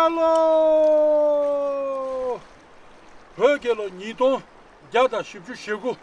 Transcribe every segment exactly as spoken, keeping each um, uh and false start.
ཨ་ལོ། བོད་རྒྱལ་ལོ་ཉིས་སྟོང་བརྒྱ་དང་བཞི་བཅུ་ཞེ་དགུ།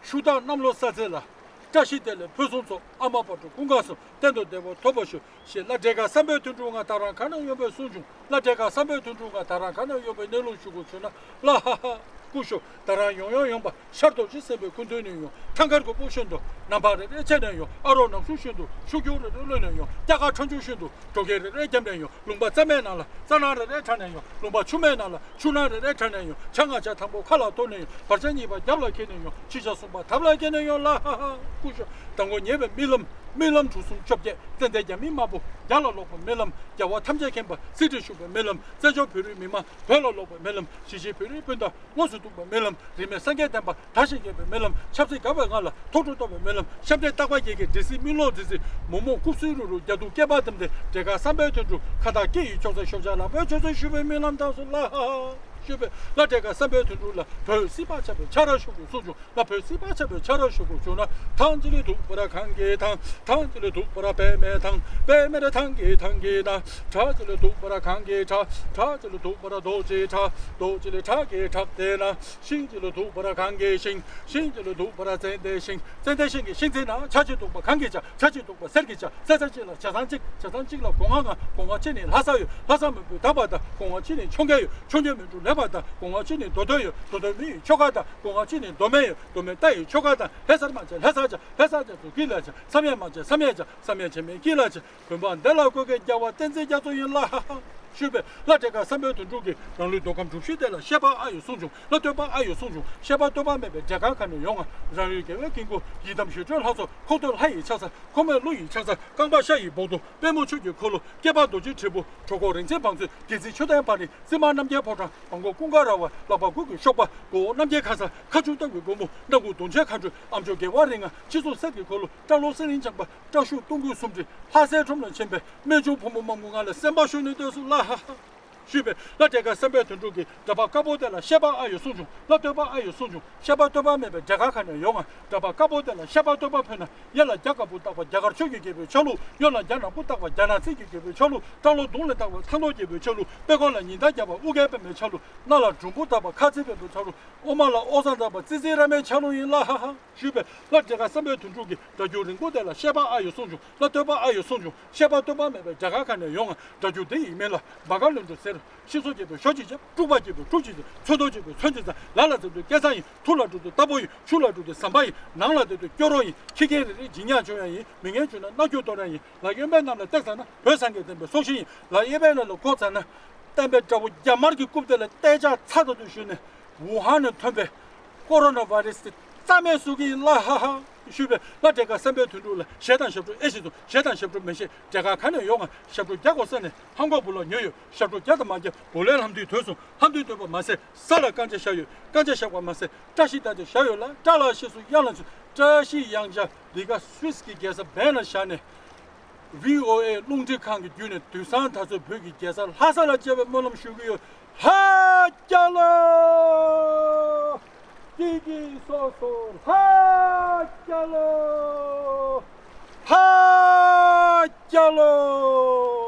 ཤུགས་ཐག་གནམ་ལོ་གསར་ཚེས་ལ། བཀྲ་ཤིས་བདེ་ལེགས་ཕུན་སུམ་ཚོགས། ཨ་མ་དཔལ་སྤྲུལ་སྐུ་མཁར་བཟང་གཏན་དུ་བདེ་བ་ཐོབ་པར་ཤོག་ཞེས་བླ་བགྲེས་སྐལ་བསམ་པའི་དོན་འགྲུབ་ང་ད་རང་ག་ན་ཡོད་པའི་གསུང་བྱུང་། བླ་བགྲེས་སྐལ་བསམ་པའི་དོན་འགྲུབ་ང་ད་རང་ག་ན་ཡོད་པའི་གནས་ལུགས་ཞུ་དགོས་བྱུང་ན། ལ་ཧ་ཧ། སྐུ་ཞབས་ད་རང་ཡོང་ཡོང་ཡོང་པ། ཤར་རྡོ་རྗེ་སེམས་དཔའི་སྐུ་མདུན་ནས་ཡོང་། ཐང་དཀར་གྱི་སྤུ་ཤིན་ཏུ་ནམ་བག་རེ་རེ་ཆད་ནས་ཡོང་། ཨ་རོགས་ནག་ཆུ་ཤིན་ཏུ་ཤུགས་རྒྱུག་རེ་རེ་གློད་ནས་ཡོང་། སྐྱ་ཀ་ཁྲ་ཆུ་ཤིན་ཏུ་གྲོ་གེ་རེ་རེ་རྒྱབ་ནས་ཡོང་། ལུང་པ་རྩེ་མོའི་ནང་ལ་རྩྭ་ནག་རེ་རེ་ཁྲ་ནས་ཡོང་། ལུང་པ་ཆུ་མོའི་ནང་ལ་ཆུ་ནག་རེ་རེ་ཁྲ་ནས་ཡོང་། བྱ་ང་བྱ་དང་པོ་ཁ་ལ་གཏོར་ནས་ཡོང་། བར་བྱ་གཉིས་པ་རྒྱབ་ལ་འཁྱེར་ནས་ཡོང་། ཕྱི་བྱ་གསུམ་པ་ཐབ་ལ་འཁྱེར་ནས་ཡོང་། ལ་ཧ་ཧ། སྐུ་ཞབས་དང་པོ་ཉེས་པའི་རྨི་ལམ། རྨི་ལམ་གྲུ་གསུམ་བཅོ་བརྒྱད། ཙན་དན་རྒྱ་མིའི་དམར་པོ་རྒྱ་ལ་ལོག་པའི་རྨི་ལམ། རྒྱལ་བ་ཐམས་ཅད་མཁྱེན་པ་སྲིད་ཁྲིར་བཞུགས་པའི་རྨི་ལམ། བཙན་བྱོལ་བོད་རིགས་མི་མང་བོད་ལ་ལོག་པའི་རྨི་ལམ། གཞིས་བྱེས་བོད་རིགས་སྤུན་ཟླ་དངོས་སུ་ཐུག་པའི་རྨི་ལམ། རིས་མེད་སངས་རྒྱས་བསྟན་པ་དར་ཞིང་རྒྱས་པའི་རྨི་ལམ། ཆབ་སྲིད་དགའ་བའི་ངང་ལ་ཐོག་འགྲོ་གཏོང་བའི་རྨི་ལམ། ཤམ་འདྲེས་སྟག་པ་རྒྱལ་གྱི་འདྲེ་སྲིན་མི་ལོ་འདི་ཚེ་མོག་མོག་རྐུབ་སུན་རུ་རུ་རྒྱ་སྡུག་སྐེད་པ་ལྡེམ་ལྡེམ། བགྲེས་སྐལ་བསམ་པའི་དོན་འགྲུབ་ཁ་བཏགས་སྐྱེ་ཡི་ཕྱོགས་མཚར་ཤོབ་བྱ་ལག་པའི་ཆོས་ཚན་ཞུ་བའི་རྨི་ལམ་དང་སོགས་ལ་ཧ་ཧ་ཞུས་པས། ལ་བགྲེས་སྐལ་བསམ་པའི་དོན་འགྲུབ་ལ་བོད་སྲིད་པ་ཆགས་པའི་ཆ་ར་ཞུ་དགོས་གསུངས་བྱུང་། ལ་བོད་སྲིད་པ་ཆགས་པའི་ཆ་ར་ཞུ་དགོས་བྱུང་ན། ཐང་ཅི་ལི་དུག་པ་ར་གངྒཱའི་ཐང་། ཐང་ཅི་ལི་དུག་པ་ར་པདྨའི་ཐང་། པདྨ་ར་ཐང་གི་ཐང་གི་ན། བྲག་ཅི་ལི་དུག་པ་ར་གངྒཱའི་བྲག། བྲག་ཅི་ལི་དུག་པ་ར་རྡོ་རྗེའི་བྲག། རྡོ་ཅི་ལི་བྲག་གི་བྲག་སྟེང་ན། ཤིང་ཅི་ལི་དུག་པ་ར་གངྒཱའི་ཤིང་། ཤིང་ཅི་ལི་དུག་པ་ར་ཙན་དན་ཤིང་། ཙན་དན་ཤིང་གི་ཤིང་ཚན་ན་བྱ་ཅི་དུག་པ་གངྒཱའི་བྱ། བྱ་ཅི་དུག་པ་གསེར་གྱི་བྱ། གསེར་ཚང་གཅིག་ལ་བྱ་ཚང་གཅིག། བྱ་ཚང་གཅིག་ལ་སྒོ་ང་ལྔ། སྒོ་ང་གཅིག་ནི་ལྷ་ས་ཡོད། ལྷ་ས་མོན་པའི་དག་པ་དང་། སྒོ་ང་གཅིག་ནི་འཕྱོངས་རྒྱས་ཡོད། འཕྱོངས་རྒྱས་མོན་གྲུ་ལེགས་པ་དང་། སྒོ་ང་གཅིག་ནི་མདོ་སྟོད་ཡོད། མདོ་སྟོད་མི་ཡི་ཆོལ་ཁ་དང་། སྒོ་ང་གཅིག་ནི་མདོ་སྨད་ཡོད། མདོ་སྨད་རྟ་ཡི་ཆོལ་ཁ་དང་། ལྷ་སར་མ་བྱས་ལྷ་སར་བྱ། ལྷ་སར་བྱ་ཚུལ་གྱིས་ལ་བྱ། བསམ་ཡས་མ་བྱས་བསམ་ཡས་བྱ། བསམ་ཡས་བྱས་མིན་གྱིས་ལ་བྱ། བོད་འབངས་བདེ་ལ་བཀོད་མཁན་རྒྱལ་བ་བསྟན་འཛིན་རྒྱ་མཚོ་ཡིན་ལ་ཧ་ཧ་ཞུས་པས། ལ་བགྲེས་སྐལ་བསམ་པའི་དོན་འགྲུབ་ཀྱིས་རང་ལུས་མདོ་ཁམས་གྲུ་བཞི་བདེ་ལ་བཤད་པ་ཨ་ཡོད་གསུངས་བྱུང་། ལ་སྟོད་པ་ཨ་ཡོད་གསུངས་བྱུང་། བཤད་པ་སྟོད་པ་མེད་པའི་བགྲེས་སྐལ་ག་ནས་ཡོང་ང་། རང་ཡུལ་རྒྱལ་བའི་དཀྱིལ་འཁོར། ཡི་དམ་ཞི་ཁྲོའི་ལྷ་ཚོགས། ཁོག་སྟོད་ལྷ་ཡི་ཕྱག་འཚལ། ཁོག་སྨད་ཀླུ་ཡི་ཕྱག་འཚལ། རྐང་པ་ཤ་ཡི་སྦོག་ཏོ། པད་མོ་ཆོས་ཀྱི་འཁོར་ལོ། སྐེད་པ་རྡོ་རྗེ་དྲིལ་བུ། གྲོད་ཁོག་རིན་ཆེན་བང་མཛོད། སྒལ་ཚིགས་མཆོད་རྟེན་བང་རིམ། རྩེ་དམར་རྣམ་རྒྱལ་ཕོ་བྲང་། བྲག་འགོ་ཀུན་དགའ་ར་བ། ལག་པ་དགུ་གི་གཤོག་པ། མགོ་བོ་རྣམ་རྒྱལ་ཁ་སར། ཁ་ཆུང་གཏམ་གྱི་སྒོ་མོ། སྣ་ཁུག་གདོང་ཆེན་མཁའ་འགྲོ། ཨ་མཆོག་རྒྱལ་བ་རིགས་ལྔ། སྤྱི་གཙུག་གསེར་གྱི་འཁོར་ལོ། སྐྲ་ལོ་སེང་རིང་ལྗང་པ། སྐྲ་ཤུག་སྟོང་སྐུད་སུམ་སྒྲིལ། ལྷ་སའི་ཁྲོམ་ལ་ཕྱིན་པའི་རྨད་བྱུང་བུ་མོ་མང་པོ་ང་ལ་གསན་པར་ཞུ་ནས་སྡོད་སོང་ལ་ཧ་ཧ་ཞུས་པས། ལ་བགྲེས་སྐལ་བསམ་པའི་དོན་འགྲུབ་ཀྱིས་གྲྭ་པ་དཀར་པོ་དེ་ལ་བཤད་པ་ཨ་ཡོད་གསུངས་བྱུང་། ལ་སྟོད་པ་ཨ་ཡོད་གསུངས་བྱུང་། བཤད་པ་སྟོད་པ་མེད་པའི་བགྲེས་སྐལ་ག་ནས་ཡོང་ང་། གྲྭ་པ་དཀར་པོ་དེ་ལ་བཤད་པ་སྟོད་པ་ཕུལ་ན། གཡས་ལ་རྒྱ་དཀར་པོ་བཏགས་པ་རྒྱ་གར་ཆོས་ཀྱི་རྒྱལ་པོའི་ཆ་ལུགས། གཡོན་ལ་རྒྱ་ནག་པོ་བཏགས་པ་རྒྱ་ནག་རྩིས་ཀྱི་རྒྱལ་པོའི་ཆ་ལུགས། སྐྲ་ལོ་གདོང་ལ་བཏགས་པ་ཐང་སྟོང་རྒྱལ་པོའི་ཆ་ལུགས། དཔྲལ་ཀོར་ལ་ཉི་ཟླ་བརྒྱབ་པ་ཨུ་རྒྱན་པདྨའི་ཆ་ལུགས། སྣ་ལ་འབྲོང་བུ་བཏགས་པ་ཁ་རྩང་པདྨའི་ཆ་ལུགས། ཨོ་མ་ལ་ཨོ་སང་བཏགས་པ་ཙི་ཙི་ར་མའི་ཆ་ལུགས་ཡིན་ལ་ཧ་ཧ་ཞུས་པས། ལ་བགྲེས་སྐལ་བསམ་པའི་དོན་འགྲུབ་ཀྱིས་སྒྲ་སྒྱུར་རིང་པོ་དེ་ལ་བཤད་པ་ཨ་ཡོད་གསུངས་བྱུང་། ལ་སྟོད་པ་ཨ་ཡོད་གསུངས་བྱུང་། བཤད་པ་སྟོད་པ་མེད་པའི་བགྲེས་སྐལ་ག་ནས་ཡོང་ང་། སྒྲ་སྒྱུར་དེ་ཡི་མིང་ལ་བ་ག་ལོན་དུ་ཟེར། ཤིང་བཟོ་རྒྱལ་པོས་ཞོ་གཅིག་བྱས། དཀྲུག་པ་རྒྱལ་པོས་ཁྲུ་གཅིག་བྱས། ཚོན་མདོག་རྒྱལ་པོས་ཚོན་གཅིག་བྱས། ལ་ལ་འཛིན་དུས་སྐལ་བཟང་ཡིན། ཐུར་ལ་འགྲོ་དུས་རྟ་ཕོ་ཡིན། ཆུ་ལ་འགྲོ་དུས་ཟམ་པ་ཡིན། ནང་ལ་བསྡད་དུས་སྐྱོ་རོགས་ཡིན། ཁྱི་རྒན་རེ་རེ་འཇིགས་ཉག་བྱུང་ཡ་ཡིན། མི་ངན་བྱུང་ན་མནར་གཅོད་གཏོང་ཡ་ཡིན། ལ་གཡོན་པའི་གནམ་ལ་བཏེགས་ཚར་ན་བོད་སངས་རྒྱས་བསྟན་པའི་སྲོག་ཤིང་ཡིན། ལ་གཡས་པའི་གནམ་ལ་བཀོག་ཚར་ན་བསྟན་པའི་དགྲ་བོ་རྒྱ་དམར་གྱི་རྐུབ་དེ་ལ་གཏད་ཆག་ཚ་ཏོག་ཏོ་གཞུས་ནས། ཝུ་ཧན་ནས་ཐོན་པའི་ཀོ་རོ་ན་བྷ་རེ་སི་དེ་རྩ་མེད་བཟོ་གི་ཡིན་ལ་ཧ་ཧ་ཞུས་པས། ལ་བགྲེས་སྐལ་བསམ་པའི་དོན་འགྲུབ་ལ་ཞེ་སྡང་ཞབས་བྲོ་ཨེ་ཤེས་སོང་། ཞེ་སྡང་ཞབས་བྲོ་མི་ཤེས། བགྲེས་སྐལ་ག་ནས་ཡོང་ང་། ཞབས་བྲོ་རྒྱག་དགོས་ས་ནས་ཧང་གོ་བུ་ལ་ཉོས་ཡོད། ཞབས་བྲོ་རྒྱག་དང་མ་རྒྱག་བུ་ལའི་ལྷམ་མདུད་དོད་སོང་། ལྷམ་མདུད་དོད་པ་མ་ཟད་ས་ལ་རྐང་ལྕགས་བཞག་ཡོད། རྐང་ལྕགས་བཞག་པ་མ་ཟད་བཀྲ་ཤིས་རྟགས་དེ་བཞག་ཡོད་ལ། བཀྲ་ལ་ཤིས་སུ་གཡང་ལ་ཚུད། བཀྲ་ཤིས་གཡང་ཆ་འདི་ག་སུད་སི་གི་རྒྱལ་ས་བྷན་ལ་བཞག་ནས། བྷི་ཨོ་ཨེ་རླུང་འཕྲིན་ཁང་གི་བརྒྱུད་ནས་དུས་སང་ད་ཚོད་བོད་ཀྱི་རྒྱལ་ས་ལྷ་ས་ལ་མཇལ་བའི་སྨོན་ལམ་ཞུ་གི་ཡོད། ལྷ་རྒྱལ་ལོ། སྐྱིད་སྐྱིད་སོ་སོ་ལྷ་རྒྱལ་ལོ། ལྷ་རྒྱལ་ལོ།